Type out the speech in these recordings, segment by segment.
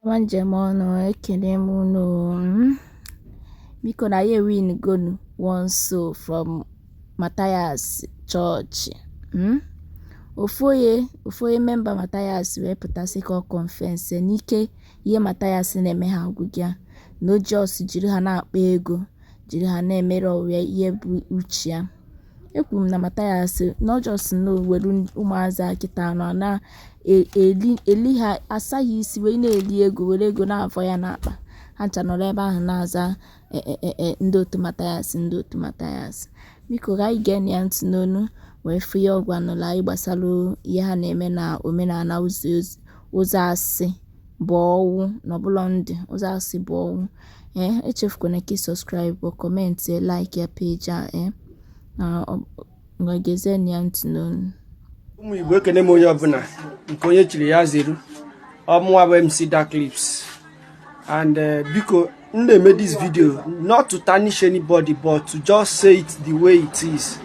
Nwa njem ọnụ ekene m unu. Biko na ya win gonu one soul from Matthias Church. Ofu onye member Matthias wee pụtasị ka ọ confess n'ike ihe Matthias na-eme ha agwụgị ya na o just jiri ha na-akpa ego, jiri ha na-emere onwe ihe bụ uche ya. Ekwuru m na Matthias not just na were ụmụazị a kịta anọ na-eli eli ha asaghị isi wee na-eli ego, were ego na-avọ ya n'akpa. Ha ncha nọrọ ebe ahụ na-aza ndị otu Matthias, ndị otu Matthias. Biko ka anyị gee ya ntị n'onu wee fụ ihe ọ gwanụrụ anyị gbasara ihe ha na-eme na omenala ụzọ asị bụ ọnwụ na ọbụlọ ndụ ụzọ asị bụ ọnwụ. Ee, echefukwana ka ị subscribe, comment, like ya page a. Ee, na gezie ya ntị n'onu. Ụmụ Igbo, ekene m onye ọbụla nke onye chiri ya zeru. Ọmụnwa bụ MC Dark Lips and biko, m na-eme this video not to tarnish anybody, but to just say it the way it is.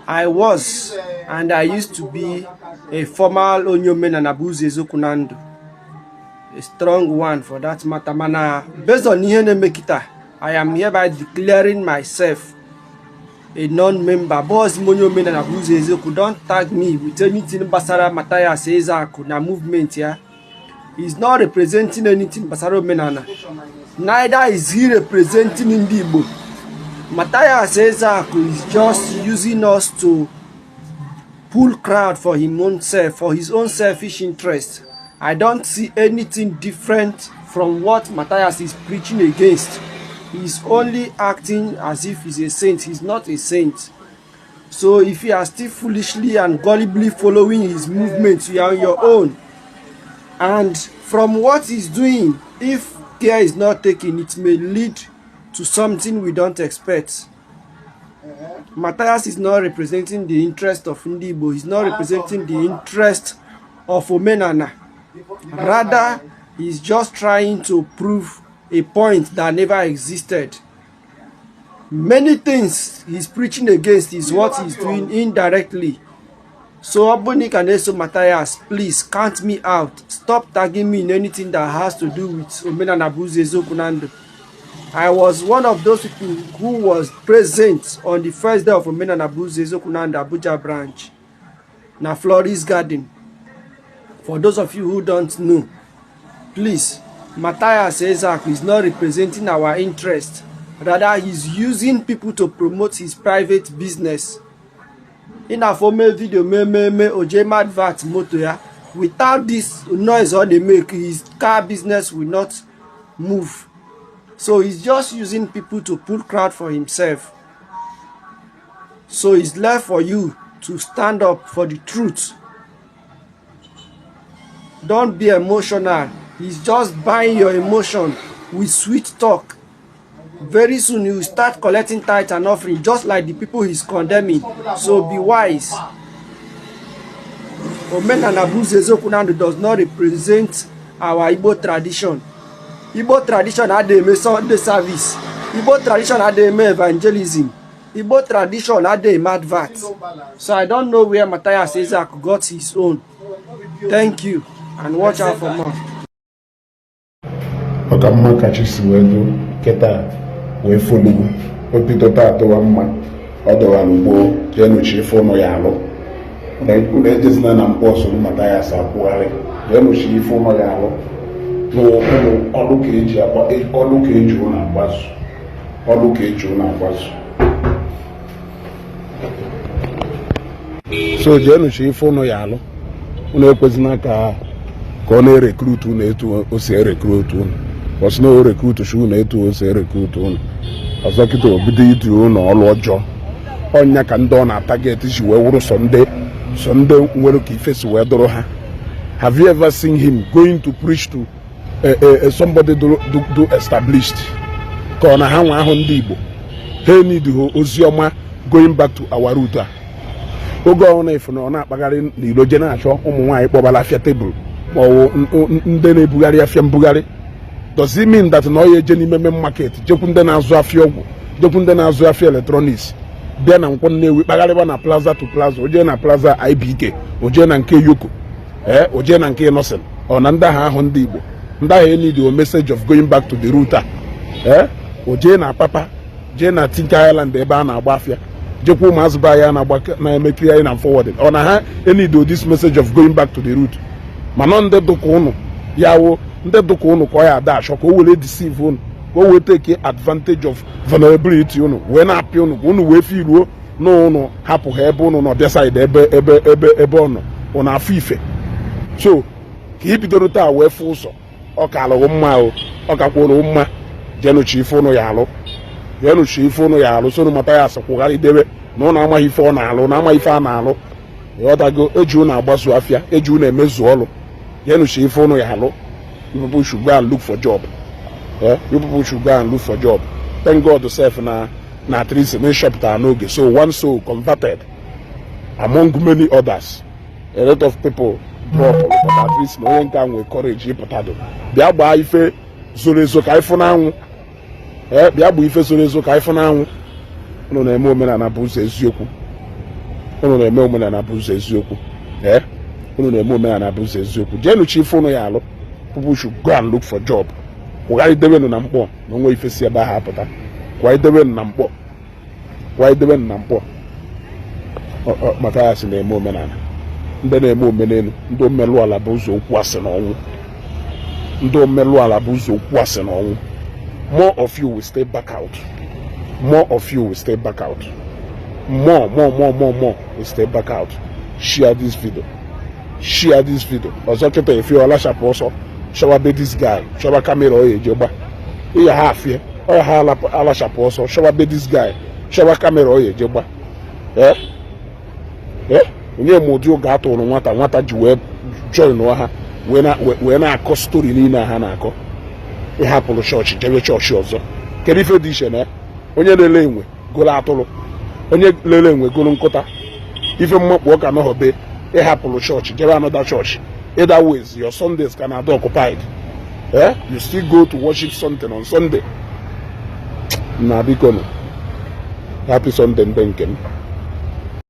I was and I used to be a formal onye omenala bụ ụzọ eziokwu na ndụ, a strong one for that matter, mana based on ihe na-eme kịta, I am hereby declaring myself a non-member. Bọs m onye omenala bụ ụzọ eziokwu. Don't tag me with anything gbasara Matthias Ezeaku na movement ya. He's not representing anything gbasara omenala, neither is he representing ndị Igbo. Matthias Ezeaku is just using us to pull crowd for him own self, for his own selfish interest. I don't see anything different from what Matthias is preaching against. He's only acting as if he's a saint. He's not a saint. So if you are still foolishly and gullibly following his movements, you are on your own. And from what he's doing, if care is not taken, it may lead to something we don't expect. Matthias is not representing the interest of Ndị Igbo. He's not representing the interest of Omenana. Rather, he's just trying to prove a point that never existed. Many things he's preaching against is what he's doing indirectly. So ọ bụrụ na eso Matthias, please count me out. Stop tagging me in anything that has to do with Omenala bụ ụzọ eziokwu na ndụ. I was one of those people who was present on the first day of Omenala bụ ụzọ eziokwu na ndụ Abuja branch na Floris Garden. For those of you who don't know, please, Matthias Ezeaku is not representing our interest. Rather, he's using people to promote his private business. Ị na-afọ mee video mee mee mee oje advert moto ya. Without this noise ọ dey make, his car business will not move. So he's just using people to pull crowd for himself. So it's left for you to stand up for the truth. Don't be emotional. He's just buying your emotion with sweet talk. Very soon you will start collecting tithe and offering just like the people he's condemning. So be wise. Omenala bụ ụzọ eziokwu na ndụ does not represent our Igbo tradition. Igbo tradition adịghị eme Sunday service. Igbo tradition adịghị eme evangelism. Igbo tradition adịghị eme advert. So I don't know where Matthias Ezeaku got his own. Thank you and watch out for more. Ọ ka mma ka chi si wee dụ kịta wee folugbu obido taa dọwa mma ọ dọwara ugbo. Jee nụchi ife ụnụ ya alụ. Unu ejezina na mkpọ soro Mathias akwụgharị. Jee nụchi ife ụnụ ya alụ n'ụlọ ọlụ ka eji agba ọlụ ka eji ụlọ agbazu ọlụ ka eji ụlọ agbazu. So jee nụchi ife ụnụ ya alụ. Unu ekwezina ka ọ na-erecruit unu etu o si erecruit unu. Ọsị na o recruit shi unu etu o si erecruit unu ọzọ kịta, obido itu unu ọlụ ọjọọ. Ọnya ka ndị ọ na-atarget ji wee wụrụ sọ ndị nwere ka ife si wee dụrụ ha. Have you ever seen him going to preach to somebody do established ka ọ na ha nwa ahụ? Ndị Igbo ha need ozi ọma, going back to our root. A oge ọ na-efu na ọ na-akpagharị n'ilo je na-achọ ụmụ nwaanyị kpọbara afịa tebụl ma ọ bụ ndị na-ebugharị afịa mbugharị, does it mean that na ọ ya eje n'ime main market, jekwu ndị na-azụ afịa ọgwụ, jekwu ndị na-azụ afịa electronics, bịa na Nkwọ Nnewi, kpagharịba na plaza to plaza, o jee na plaza IBK, o jee na nke Yoko, ee, o jee na nke Innoson? Ọ na ndị ahụ ahụ ndị Igbo Ndị ahụ need a message of going back to the root a. Ee, o jee na Papa, jee na Tinka Island ebe a na-agba afịa, jekwa ụmụazụ be anyị a na-agba na-eme clearing and forwarding. Ọ na ha need this message of going back to the root? Mana ndị dụka ụnụ ya wụ ndị dụka ụnụ ka ọ ya ada achọ ka o were deceive ụnụ, ka o wee take advantage of vulnerability ụnụ, wee na-apịa ụnụ ka ụnụ wee firuo na ụnụ hapụ ha ebe ụnụ nọ, bịa side ebe ọ nọ, ụnụ afụ ife. So ka ị bidoro taa wee fụ ụzọ, ọ ka alụghị mma o, ọ kakwuru mma. Jenuchi ife ụnụ ya alụ, jenuchi ife ụnụ ya alụ. Sonu Mathias kwụgharị na ụnụ amaghị ife ọ na-alụ, na amaghị ife a na-alụ. Ịghọtago? Eji ụnụ agbazu afịa, eji ụnụ emezu ọlụ. Jenuchi ife ụnụ ya alụ. You people should go and look for job. Yeah? You people should go and look for job. Thank God sef na at least na ịchọpụtara n'oge. So one soul converted among many others. A lot of people drop, but at least na onye nke a nwee courage ịpụtado bịa gbaa ife zoro ezo ka ịfụ n'anwụ. Ee, bịa gbaa ife zoro ezo ka ịfụ n'anwụ. Unu na-eme omenala bụ ụzọ eziokwu. Unu na-eme omenala bụ ụzọ eziokwu. Ee, unu na-eme omenala bụ ụzọ eziokwu. Jeenụ chi ife unu ya alụ. People should go and look for job. Kwụgharịdebenu na mkpọ na onwe ife si ebe ahụ apụta. Kwụgharịdebenu na mkpọ, kwụgharịdebenu na mkpọ. Mathias na-eme omenala, ndị na-eme omenelu, ndị omelụ ala bụ ụzọ okwu asị na ọnwụ. Ndị omelụ ala bụ ụzọ okwu asị na ọnwụ. More of you will stay back out. More of you will stay back out. More, more, more, more, more will stay back out. Share this video, share this video. Ọzọ kịta efi ọlachapụ ọsọ chọwa be this guy, chọwa camera ọ ya eje gba ịya ha afịa ọ ya ha alachapụ ọsọ chọwa be this guy, chọwa camera ọ ya eje gba. Ee ee, onye ma ụdị oge atụrụ nwata nwata ji wee join ha, wee na-akọ story niile ha na-akọ. Ịhapụrụ chọọchị jebe chọọchị ọzọ, kedu ife dị iche na onye lele enwe golo atụrụ, onye lele enwe golo nkụta? Ife mmakpu ọka nọghọbe. Ịhapụrụ chọọchị jebe another church. Either ways, your Sundays can be occupied. Eh, you still go to worship something on Sunday. Na biko nụ, happy Sunday, ndị nke m.